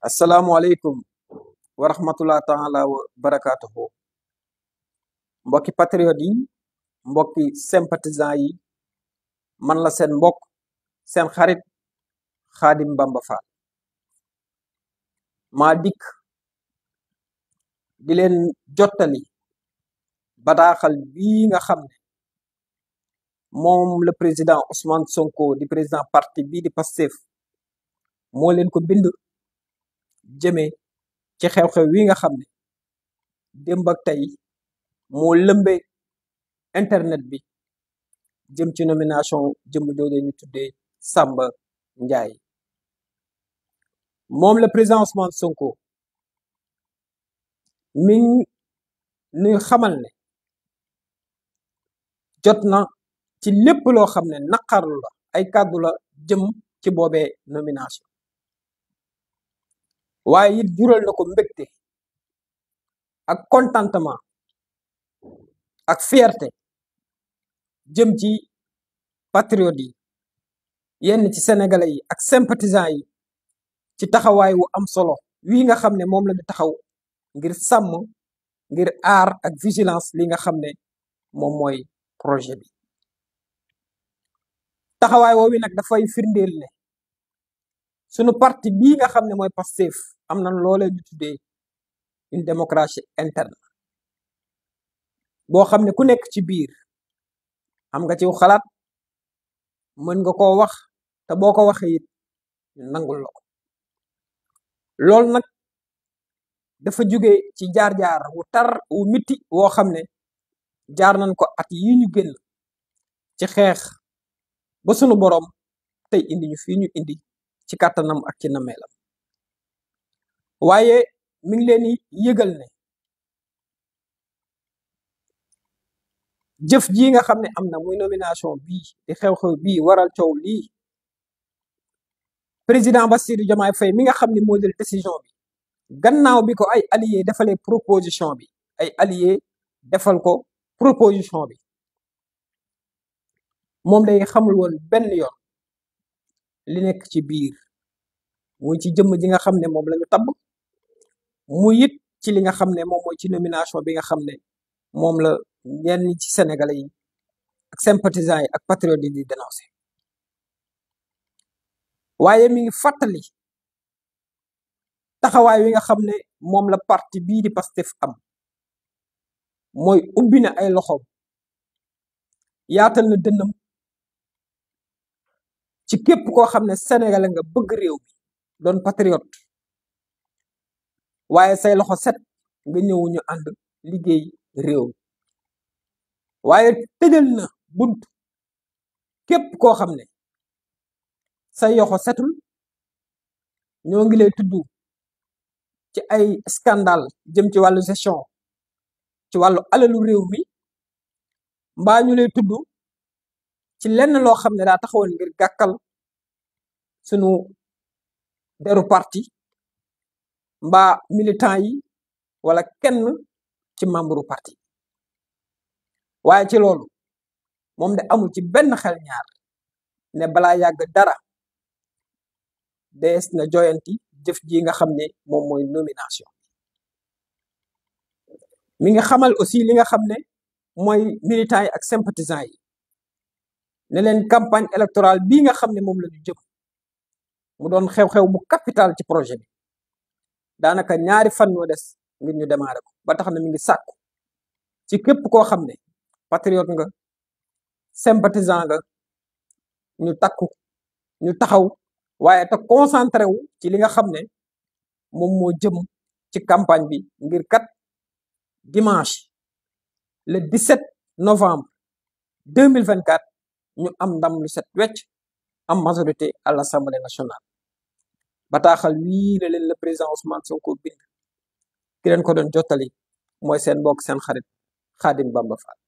asalaamualeykum wa rahmatullah taala wa barakatuhu mbokki patriote yi mbokki sympathisant yi man la seen mbokk seen xarit Xaadim Bamba Fall maa dikk di leen jottali bataaxal bii nga xam ne moom le président Ousmane Sonko di président parti bii di Pastef moo leen ko bind jëme ci xew-xew wi nga xam ne démb ak tey moo lëmbe internet bi jëm ci nomination jëm jooju ñu tuddee Samba Ndiaye moom le président Ousmane Sonko mi nuy xamal ne jot na ci lépp loo xam ne naqarlu la ay kàddu la jëm ci boobee nomination waaye it jural na ko mbégte ak contentement ak fierté jëm ci patriote yi yenn ci sénégalais yi ak sympathisants yi ci taxawaay wu am solo wii nga xam ne moom la ñu taxaw ngir sàmm ngir aar ak vigilance li nga xam ne moom mooy projet bi taxawaay woowu nag dafay firndeel ne sunu parti bii nga xam ne mooy Pastef am na loolee ñu tuddee une démocratie interne boo xam ne ku nekk ci biir am nga ci xalaat mën nga koo wax te boo ko waxee it ñu nangul la ko loolu nag dafa jóge ci jaar-jaar wu tar wu miti woo xam ne jaar nañ ko at yi ñu génn ci xeex ba sunu boroom tey indi ñu fii ñu indi ci kàttanam ak ci nameelam waaye mi ngi leen di yëgal ne jëf ji nga xam ne am na muy nomination bii di xew-xew bii waral coow lii président Bassirou Diomaye Faye mi nga xam ne moo jël décision bi gannaaw bi ko ay alliés defalee proposition bi ay alliés defal ko proposition bi moom day xamul woon benn yoon li nekk ci biir muy ci jëmm ji nga xam ne moom lañu tabb mu it ci li nga xam ne moom mooy ci nomination bi nga xam ne moom la ñenn ci sénégalais yi ak sympathisants yi ak patriotes yi di dénoncé waaye mi ngi fàttali taxawaay wi nga xam ne moom la parti bii di Pastef am mooy ubbi na ay loxoom yaatal na dënnam ci képp koo xam ne sénégalais nga bëgg réew mi doon patriote waaye say loxo set nga ñëw ñu ànd liggéey réew mi waaye tëjal na bunt képp koo xam ne say yoxo setul ñoo ngi lay tudd ci ay scandale jëm ci wàllu gestion ci wàllu alalu réew mi mbaa ñu lay tudd ci lenn loo xam ne daa taxawoon ngir gàkkal sunu deru parti mbaa militant yi wala kenn ci membre parti waaye ci loolu moom de amul ci benn xel ñaar ne balaa yàgg dara dees na joyanti jëf ji nga xam ne moom mooy nomination mi nga xamal aussi li nga xam ne mooy militants yi ak sympathisants yi ne leen campagne électorale bii nga xam ne moom la ñu jëm mu doon xew-xew bu capital ci projet bi daanaka ñaari fan ñoo des ngir ñu démarrer ko ba tax na mi ngi sàkku ci képp koo xam ne patriote nga sympathisant nga ñu takku ñu taxaw waaye te concentré wu ci li nga xam ne moom moo jëm ci campagne bi ngir kat dimanche le 17 novembre 2024 ñu am ndam lu set wecc am majorité à l'Assemblée nationale bataaxal wii la leen le président Ousmane Sonko bind ki leen ko doon jottali mooy seen mbokk seen xarit Xaadim Bamba Fall